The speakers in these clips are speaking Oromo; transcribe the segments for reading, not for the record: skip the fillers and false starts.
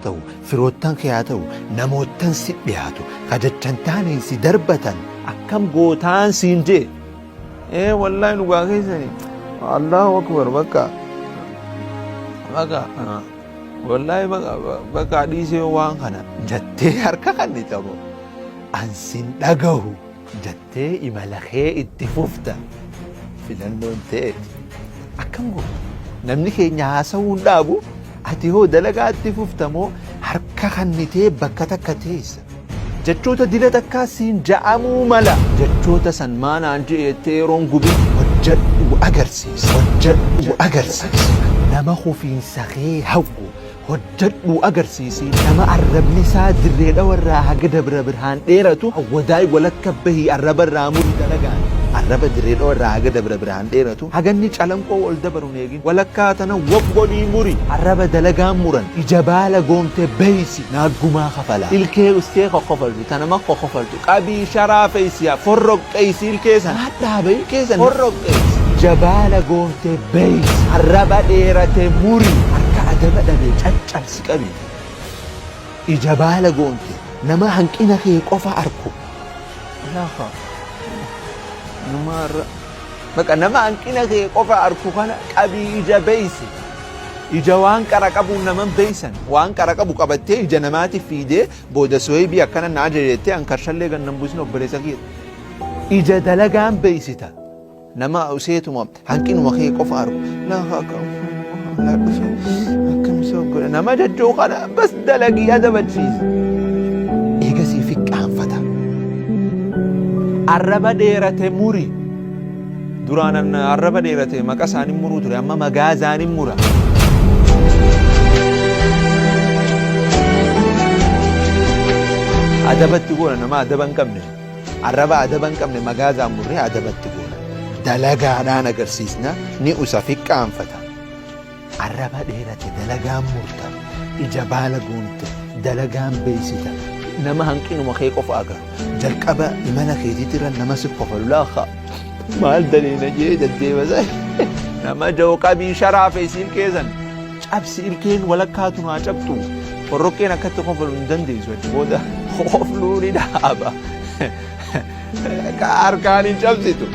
Ta'u, firoottan kee haa ta'u, namoottan si dhiyaatu ka jechan taaneen si darbatan akkam gootaan siin jee. Ee wallaahi, dhugaa keessani. Allahu akbar. Bakka bakka wallaahi bakka bakka dhiisee waan kana jettee harka kannitamoo an sin dhagahu jettee imala kee itti fufta? Filannoon ta'eeti. Akkam goota? Namni keenya haasawuu hin dhaabu. Ati hoo dalagaa itti fuftamoo harka kannitee bakka takka teessa? Jechoota dila takkaa siin ja'amuu mala. Jechoota san maanaan je'e jettee yeroon gubin, hojjedhu agarsiisi, hojjedhu agarsiisi. Nama kufiinsa kee hawwu, hojjedhu agarsiisi. Nama arrabni isaa Dirree Dhawarraa haga Dabra Birhaan dheeratu, wadaay walakka bahii arraba irraa muri dalagaan. Arraba Dirree Dhawarraa haga Dabra Birhaan dheeratu, haganni Calanqoo ol dabaru hin eegin, walakkaa tana wop godhii muri. Arraba dalagaan muran. Ija baala goomte beeysi naaggumaa kafala. Ilkee ustee kokkofaltu, ta nama kokkofaltu qabii sharaa feeysiya forroqqeeysi ilkee san. Dhaaba ilkee san forroqqeeysi. Ija baala goomte beeysi. Arraba dheerate muri. Harka adaba dhabe caccabsi qabi. Ija baala goomte nama hanqina kee qofa arku. Lafa numaarra baqa nama hanqina kee qofa arku kana qabii ija beeysi. Ija waan qara qabuun naman beeysan. Waan qara qabu qabattee ija namaatiif fiidee booda suheebii akkana na ajaje jettee ankarshallee gannan buusin, obboleessa kiyya. Ija dalagaan beeysita. Nama useetuma hanqinuma kee qofa argu. Lafa akkam isa godha nama jechuu kana bas dalagii adabachiisa. Eegasii fiqqaanfata. Arraba dheerate muri. Duraan arraba dheerate maqa isaanii muruu ture, amma magaazaan mura. Adabatti goona nama adaba hin qabne. Arraba adaba hin qabne magaazaan murree adabatti goona. Dalagaadhaan agarsiisna, ni usa, fiqqaanfata. Arraba dheerate dalagaan murta. Ija baala goonte dalagaan beeysita. Nama hanqinuma kee qofa agaru. Jalqaba imala keetiitirra nama si kofalu laakka. Maal daleena jee deddeebasa. Nama ja'u qabii sharaa feesi ilkee san. Cabsi, ilkeen walakkaatu naa cabxu. Forroqqeen akkatti kofalu hin dandeessu, achi booda kofluu ni dhaaba. Harkaan hin cabsitu.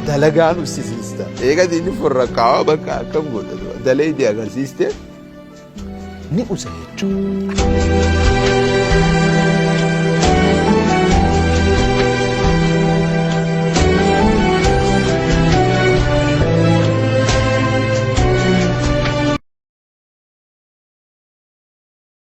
Dalagaan uffisiista. Eegas inni forraqqaa bakka akkam godha. Dalee itti agarsiiste ni usa jechuudha.